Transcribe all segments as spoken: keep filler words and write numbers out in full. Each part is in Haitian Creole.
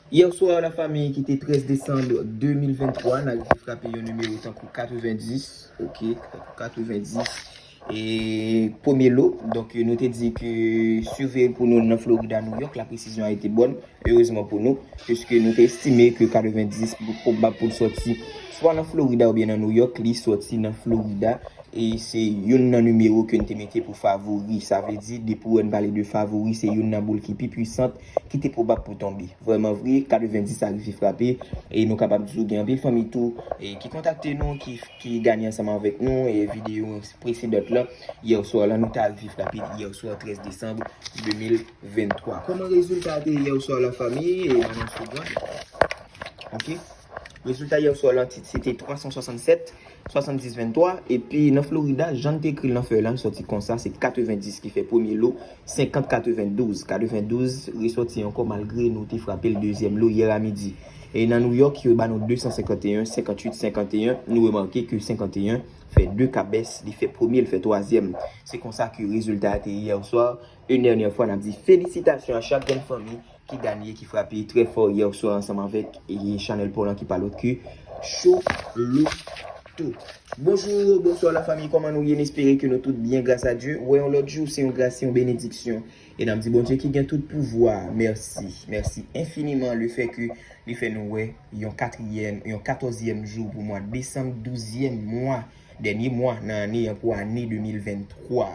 Yè swa, lafanmi, ki te trèz desanm de mil venntwa, n al te frape yon nimewo tankou katrevendis, ok, tankou katrevendis, e premye lo. Donk, nou te di ke siveye pou nou nan Florida, New York, la presizyon a ete bòn, erezman pou nou, piske nou te estime ke katrevendis pou, pwobab pou l sòti swa nan Florida oubyen nan New York, li sòti nan Florida. E se youn nan nimewo ke n te mete pou favori. Sa vle di, depi w wè n pale de favori, se youn nan boul ki pi pwisant, ki te pwobab pou tonbe. Vrèman vre, katrevendis la rive frape, e nou kapab di w gen anpil fanmi tou, e ki kontakte nou, ki, ki gade ansanm avèk nou, e videyo presedan lan, yè swa la, nou te rive frape, yè swa trèz desanm de mil venntwa. Kòman rezilta a te ye yè swa, lafanmi? E nan yon segond. Ok. Rezilta yè swa lan, ti, se te twa san swasannsèt, swasanndis venntwa. Epi nan Florida, jan n te ekri l nan fèy la, l sòti konsa, se katrevendis ki fè premye lo, senkant katrevendouz. Katrevendouz resòti ankò malgre nou te frape l dezyèm lo yè a midi. E nan New York, yo ba nou de san senkanteyen, senkantuit, senkanteyen. Nou remake ke senkanteyen fè de kabès, li fè premye, li fè twazyèm. Se konsa ke rezilta a te ye yè swa. Yon dènyè fwa, n ap di felisitasyon a chak grenn fanmi ki gade, ki frape trè fò yè swa ansanm avèk, e, chanèl pa w lan ki pa lòt ke Show Loto. Bonjou, bonswa lafanmi, kòman nou ye? N espere ke nou tout byen, gras a Dye. Wè yon lòt jou, se yon gras, se yon benediksyon. E n ap di Bondye ki gen tout pouvwa, mèsi. Mèsi enfiniman lefètke li fè nou wè yon katriyèm, yon katòzyèm jou pou mwa desanm, douzyèm mwa, dènye mwa nan ane an pou ane de mil venntwa.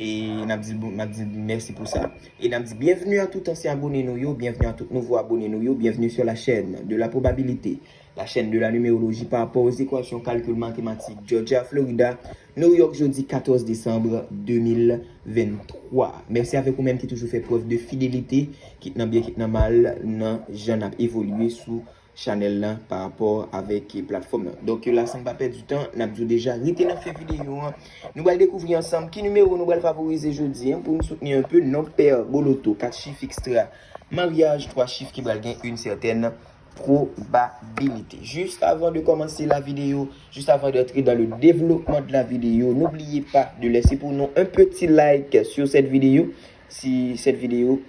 E n ap di, n ap di mèsi pou sa. E n ap di byenvni a tout ansyen abone nou yo, byenvni a tout nouvo abone nou yo, bienvenue sur la chaîne de la probabilité, la chaîne de la numérologie par rapport aux équations calcul mathématique, Georgia, Florida, New York, jodi katòz desanm de mil venntwa. Mèsi avèk ou menm ki toujou fè prèv de fidelite, kit nan byen, kit nan mal, nan jan n ap evolye sou chanèl lan pa rapò avèk platfòm lan. Donk, la, san n pa pèdi tan, n ap di w deja, rete nan fen videyo an. Nou pral dekouvri ansanm ki nimewo nou pral favorize jodi an pou n soutni un peu non pè boloto, kat chif ekstra maryaj, twa chif ki pral gen une certaine probabilité. Juste avant de commencer la vidéo, juste avant d'entrer dans le développement de la vidéo, n'oubliez pas de laisser pour nous un petit like sur cette vidéo. Si cette vidéo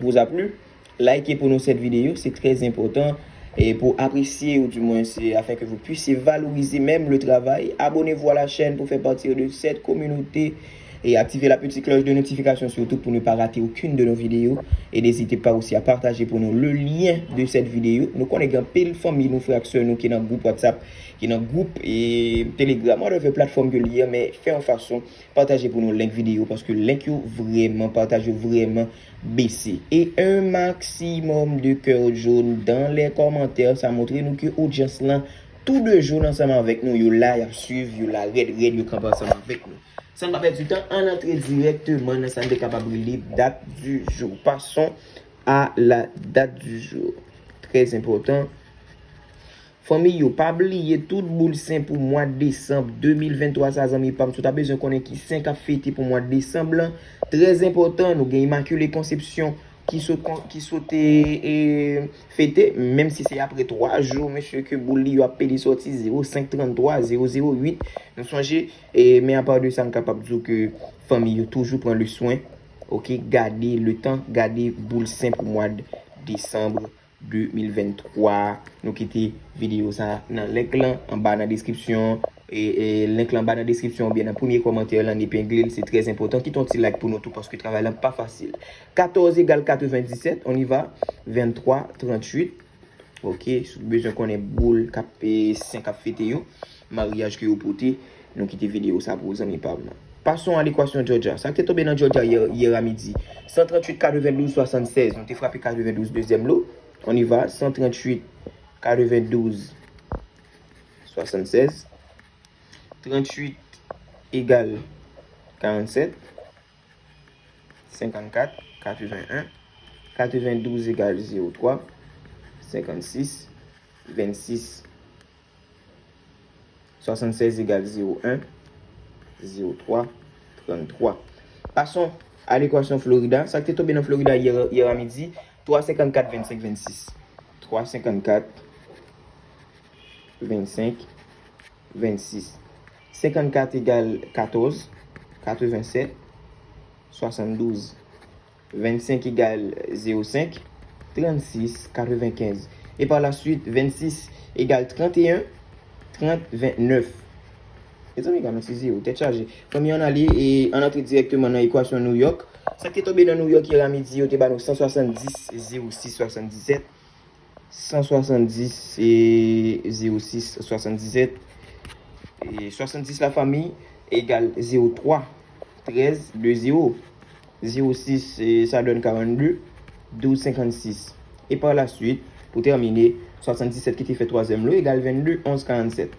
vous a plu, likez pour nous cette vidéo, c'est très important et pour apprécier ou du moins c'est afin que vous puissiez valoriser même le travail. Abonnez-vous à la chaîne pour faire partie de cette communauté et activez la petite cloche de notification surtout pour ne pas rater aucune de nos vidéos. Et n'hésitez pas aussi à partager pour nous le lien de cette vidéo. Nou konnen gen anpil fanmi nou, frè ak sè nou ki nan gwoup WhatsApp, ki nan gwoup e Telegram, whatever platfòm ke li ye, men fè yon fason pataje pou nou link videyo, paske link yo vrèman, partaj yo vrèman bese. E un maximum de cœur jaune dans les commentaires, sa montre nou ke odyans lan tou de jou ansanm avèk nou, yo la, y ap swiv, yo la rèd rèd, yo kanpe ansanm avèk nou. San n pa pèdi tan, ann antre dirèkteman nan sa n te kapab rele dat di jou. Passons à la date du jour. Très important. Fanmi yo, pa bliye tout boul sen pou mwa desanm de mil venntwa sa, zanmi pa m. Si w ta bezwen konnen ki sen k ap fete pou mwa desanm lan, trè enpòtan, nou gen Imakile Konsepsyon ki sot, ki sot, e, fete, menm si se apre twa jou, mesye, ke boul li yo ap pede sòti, zewo senk tranntwa, zewo zewo uit. Nou sonje, e, men apa de sa, m kapab di w ke fanmi yo toujou pran le swen, oke, gade le tan, gade boul sen pou mwa desanm de mil venntwa. Nou kite videyo sa nan link lan anba nan deskripsyon. E, e, link lan anba nan deskripsyon oubyen nan premye kòmantè lan, n epengle l. Se trè enpòtan. Kite yon ti like pou nou tou, paske travay lan pa fasil. Katòz egal katrevendisèt, on y va. Venntwa, trantuit. Oke, si w bezwen konnen boul k ap, e, sen k ap fete yo, maryaj ke yo pote, nou kite videyo sa pou ou, zanmi pa m. Passons à l'équation Georgia. Sa k te tonbe nan Georgia yè, yè a midi. San trantuit katrevendouz swasannsèz. Nou te frape katrevendouz dezyèm lo. On y va. San trantuit katrevendouz swasannsèz. Trantuit egal karannsèt. Senkannkat, katreven en. Katrevendouz egal zewo twa. Senkannsis. Vennsis. Swasannsèz egal zewo en, zewo twa, tranntwa. Passons à l'équation Florida. Sa k te tonbe nan Florida yè, yè a midi, twa senkannkat vennsenk vennsis. Twa senkannkat vennsenk vennsis. Senkannkat egal katòz, katrevensèt, swasanndouz. Vennsenk egal zewo senk. trannsis katrevenkenz. E pa la swit, vennsis egal tranteyen, trant vennèf. Mezanmi, gade yon ti zewo, tèt chaje. Fanmi, ann ale e ann antre dirèkteman nan ekwasyon New York. Sa k te tonbe nan New York yè a midi, yo te ba nou san swasanndis zewo sis swasanndisèt. San swasanndis e zewo sis swasanndisèt. E swasanndis, lafanmi, egal zewo twa trèz de zewo. Zewo sis, e sa donn karannde, douz senkannsis. E pa la swit, pou tèmine, swasanndisèt ki te fè twazyèm lo egal vennde, onz karannsèt.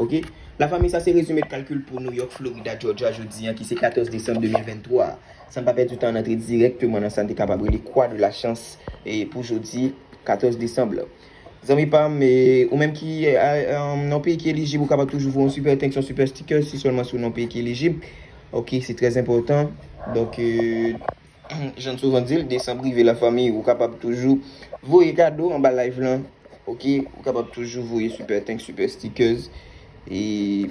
Oke? Lafanmi, sa se rezime kalkil pou New York, Florida, Georgia, jodi a, ki se katòz desanm de mil venntwa. San n pa pèdi tan, ann antre dirèkteman nan sa n te kapab rele kwa de la chans, e pou jodi katòz desanm la. Zanmi pa m, e, ou menm ki, e, a, e, nan peyi ki elijib, ou kapab toujou voye yon super thanks, yon super sticker, si sèlman si w nan peyi ki elijib. Oke, se trè enpòtan. Donk, e, jan n souvan di l, desanm rive, lafanmi, ou kapab toujou voye kado anba live lan. Oke, ou kapab toujou voye super thanks, super stickers. E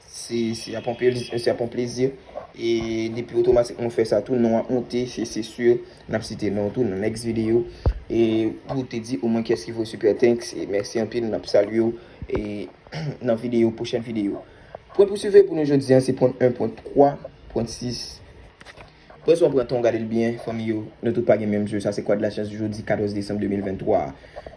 se, se ap yon plezi, se ap yon plezi. E depi otomatikman w fè sa tou, non w ap monte, se, se si, n ap site non w tou nan next video. E pou te di omwen kiyès ki voye super thanks, e mèsi anpil, n ap salye w. E nan videyo, pwochèn videyo. Pwen pou swive pou nou jodi a, se pwen en, pwen twa, pwen sis. Pwen sa w pran tan w gade l byen, fanmi yo. Nou tout pa gen menm je, sa se kwa de la chans jodi katòz desanm de mil venntwa.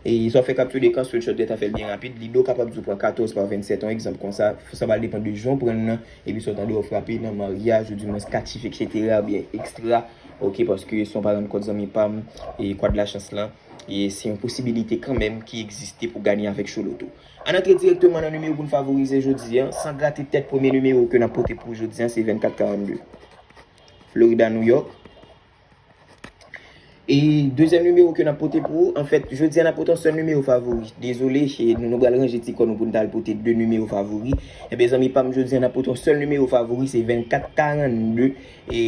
E sa w fè capture d'écran, screenshot, lè ta fè l byen rapid, li do kapab di w pran katòz pa vennsèt, yon egzanp konsa. Sa va depann de jan w pran l nan, epi sa w tande w frape nan maryaj, ou dimwens katif, etsetera, oubyen ekstra. Oke, paske si w pa rann kont, zanmi pa m, e kwa de la chans lan, e se yon posibilite kanmenm ki egziste pou ganye avèk Choloto. Ann antre dirèkteman nan nimewo pou n favorize jodi a, san grate tèt, premye nimewo ke n ap pote pou jodi a, se vennkat karannde. Florida, New York. E dezyèm nimewo ke n ap pote pou ou, anfèt, jodi a n ap pote yon sèl nimewo favori. Dezole, e nou, nou pral ranje ti kò nou pou n ta al pote de nimewo favori. Ebyen, zanmi pa m, jodi a n ap pote yon sèl nimewo favori, se vennkat karannde. E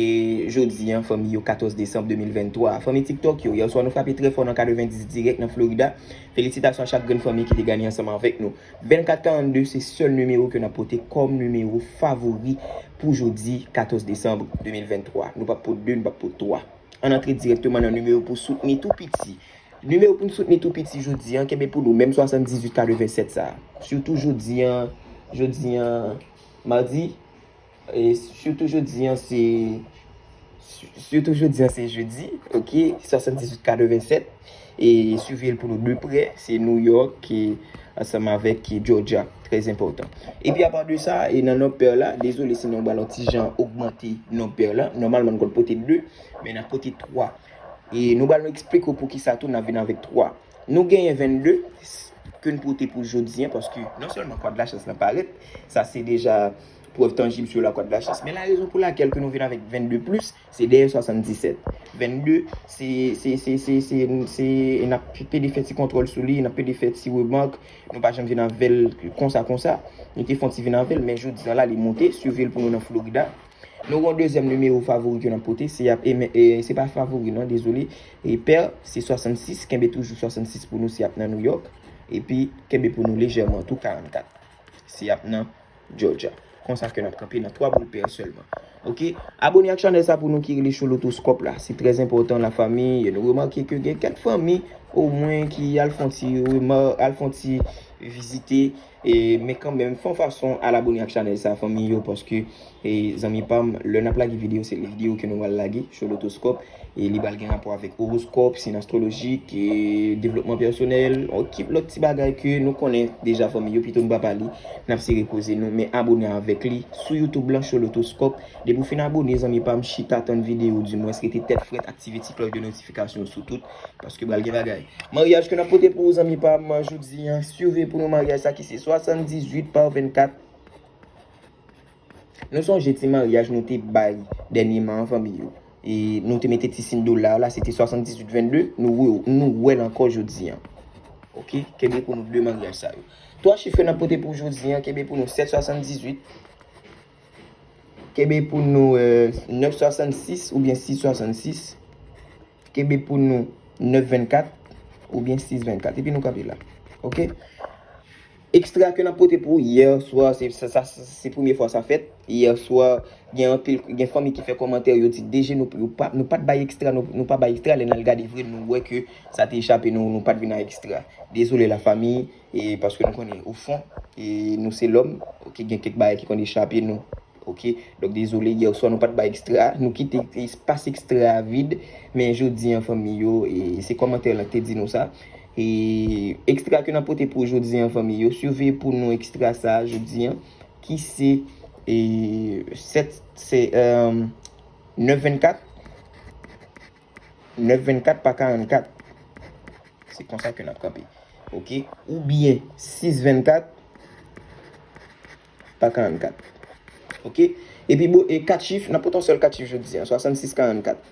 jodi a, fanmi yo, katòz desanm de mil venntwa. Fanmi TikTok yo, yè swa nou frape trè fò nan katrevendis dirèk nan Florida. Felisitasyon a chak grenn fanmi ki te gade ansanm avèk nou. Vennkat karannde se sèl nimewo ke n ap pote kòm nimewo favori pou jodi katòz desanm de mil venntwa. Nou p ap pot de, nou p ap pot twa. Ann antre dirèkteman nan nimewo pou soutni tou piti. Nimewo pou n soutni tou piti jodi a, kenbe pou nou menm swasanndizuit katrevennsèt sa a. Sitou jodi a, jodi a, madi, e sitou jodi a se, sitou jodi a se jedi, oke, swasanndizuit katrevennsèt. E swiv l pou nou de prè, se New York, e ansanm avèk, e Georgia, trè enpòtan. Epi apa de sa, e nan nonb pè la, dezole si nou pral yon ti jan ogmante nonb pè la, nòmalman nou konn pote de, men n ap pote twa. E nou pral nou eksplike w poukisa tou n ap vin avèk twa. Nou genyen vennde ke n pote pou jodi a, paske non sèlman kwa de la chans lan parèt, sa se deja prèv tanjib sou la kwa de la chans, men la rezon pou lakèl ke nou vin avèk vennde plis, se dèyè swasanndisèt. Vennde, se, se, se, se, se, se, n ap pede fè ti kontwòl sou li, n ap pede fè ti remak, nou pa janm vin avè l konsa, konsa. Nou te fè yon ti vin avè l, men jodi a la, li monte, swiv l pou nou nan Florida. Nou gen yon dezyèm nimewo favori ke n ap pote, se ap, e, men, e, se pa favori non, dezole. E pè, se swasannsis, kenbe toujou swasannsis pou nou si ap nan New York. Epi, kenbe pou nou lejèman tou karannkat. Si ap nan Georgia. Konsa ke n ap kanpe nan twa boul pè sèlman. Oke? Abone ak chanèl sa pou nou ki rele Cholotoskòp la. Se trè enpòtan, lafanmi. E nou remake ke gen kèk fanmi, omwen, ki al fè yon ti remar-, al fè yon ti vizite. E, men kanmenm, fè yon fason al abone ak chanèl sa, fanmi yo, paske, e, zanmi pa m, lè n ap lage videyo, se videyo ke nou pral lage, Cholotoskòp. E li pral gen rapò avèk owoskòp, siy astwolojik, e devlopman pèsonèl, yon ekip lòt ti bagay ke nou konnen deja, fanmi yo, pito n pa pale, n ap sere poze nou, men abone avèk li sou YouTube lan, Cholotoskòp. Depi w fin abone, zanmi pa m, chita tann videyo, dimwens rete tèt frèt, aktive ti klòch de notifikasyon sou tout, paske pral gen bagay. Maryaj ke n ap pote pou ou, zanmi pa m, jodi a, swiv pou nou maryaj sa ki se swasanndizuit pa vennkat. Nou sonje ti maryaj nou te bay dènyèman an, fanmi yo. E nou te mete ti siy dola la, se te swasanndizuit vennde, nou wè, nou wè l ankò jodi a. Oke, kenbe pou nou de maryaj sa yo. Twa chif ke n ap pote pou jodi a, kenbe pou nou sèt swasanndizuit, kenbe pou nou, e, nèf swasannsis oubyen sis swasannsis, kenbe pou nou nèf vennkat oubyen sis vennkat. Epi nou kanpe la. Oke? Ekstra ke n ap pote pou ou yè swa, se sa, sa, se premye fwa sa fèt. Yè swa, gen anpil, gen fanmi ki fè kòmantè, yo di, "D J, nou, nou pa, nou pa t bay ekstra, nou, nou pa bay ekstra." Lè n al gade vre, nou wè ke sa te echape nou, nou pa t vin a ekstra. Dezole la fanmi, e paske nou konnen, o fon, e nou se lòm, oke, gen kèk bagay ki konn echape nou. Oke, donk dezole, yè swa nou pa t bay ekstra, nou kite espas ekstra a vid, men jodi an fanmi yo, e se kòmantè lan ki te di nou sa. E ekstra ke n ap pote pou jodi an fanmi yo, siveye pou nou ekstra sa a jodi an, ki se, e, sèt, se, e, nèf vennkat, nèf vennkat pa karannkat. Se konsa ke n ap kanpe. Oke? Oubyen sis vennkat pa karannkat. Oke? Epi, bon, e kat chif, n ap pote yon sèl kat chif jodi an, swasannsis karannkat.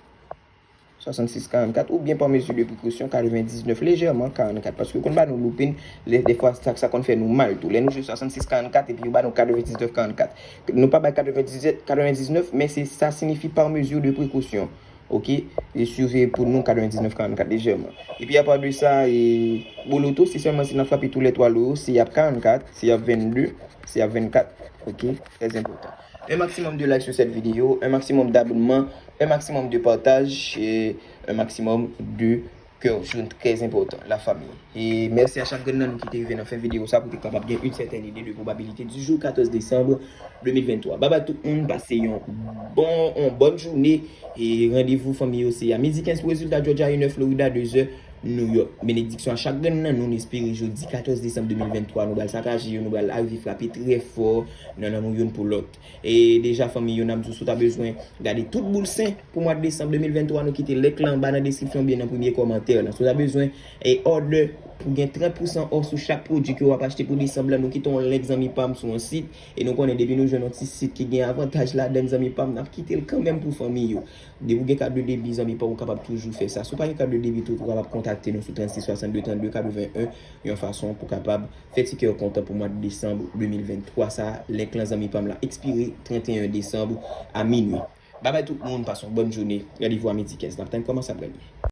Swasannsis karannkat, oubyen pa mezi de prekosyon, katrevendiznèf lejèman karannkat. Paske yo konn ba nou loupin, lè, defwa, sa, sa konn fè nou mal tou. Lè nou jwe swasannsis karannkat, epi yo ba nou katrevendiznèf karannkat. Nou pa bay katrevendiznèf, katrevendiznèf, men se, sa siyifi pa mezi de prekosyon. Oke? E siveye pou nou katrevendiznèf karannkat lejèman. Epi apa de sa, e, boloto, se sèlman si n ap frape tou lè twa lo yo, si y ap karannkat, si y ap vennde, si y ap vennkat. Oke? Trè enpòtan. Un maximum de likes sur cette vidéo, un maximum d'abonnement, un maximum de partage et un maximum de cœur jaune, trè enpòtan, la famille. E mèsi a chak grenn nan nou ki te rive nan fen videyo sa pou te kapab gen une certaine idée de probabilité du jour quatorze décembre deux mille vingt-trois. Babay tout moun, pase yon bon, yon bòn jounen. E randevou fanmi yo se a midi kenz pou rezilta Georgia, inè Florida, dezè New York. Benediksyon a chak grenn nan nou, n espere jodi katòz desanm de mil venntwa, nou pral sakaje yo, nou pral arive frape trè fò nan lanmou youn pou lòt. E deja fanmi yo, n ap di w si w ta bezwen gade tout boul sen pou mwa desanm de mil venntwa, nou kite link lan anba nan deskripsyon oubyen nan premye kòmantè lan. Si w ta bezwen e order pou gen trant pousan off sou chak pwodui ke w ap achte pou desanm lan, nou kite yon link zanmi pa m sou yon sit. E nou konnen depi nou jwenn yon ti sit ki gen avantaj ladan l, zanmi pa m, n ap kite l kanmenm pou fanmi yo. Depi w gen kat de debi, zanmi pa m, ou kapab toujou fè sa. Si w pa gen kat de debi tou, ou kapab kontakte nou sou trannsis swasannde trannde katrevenn, yon fason pou kapab fè ti kè w kontan pou mwa desanm de mil venntwa sa. Link lan zanmi pa m la ekspire tranteyen desanm a minui. Babay tout moun, pase yon bòn jounen. Randevou a midi kenz. N ap tann kòman sa pral ye.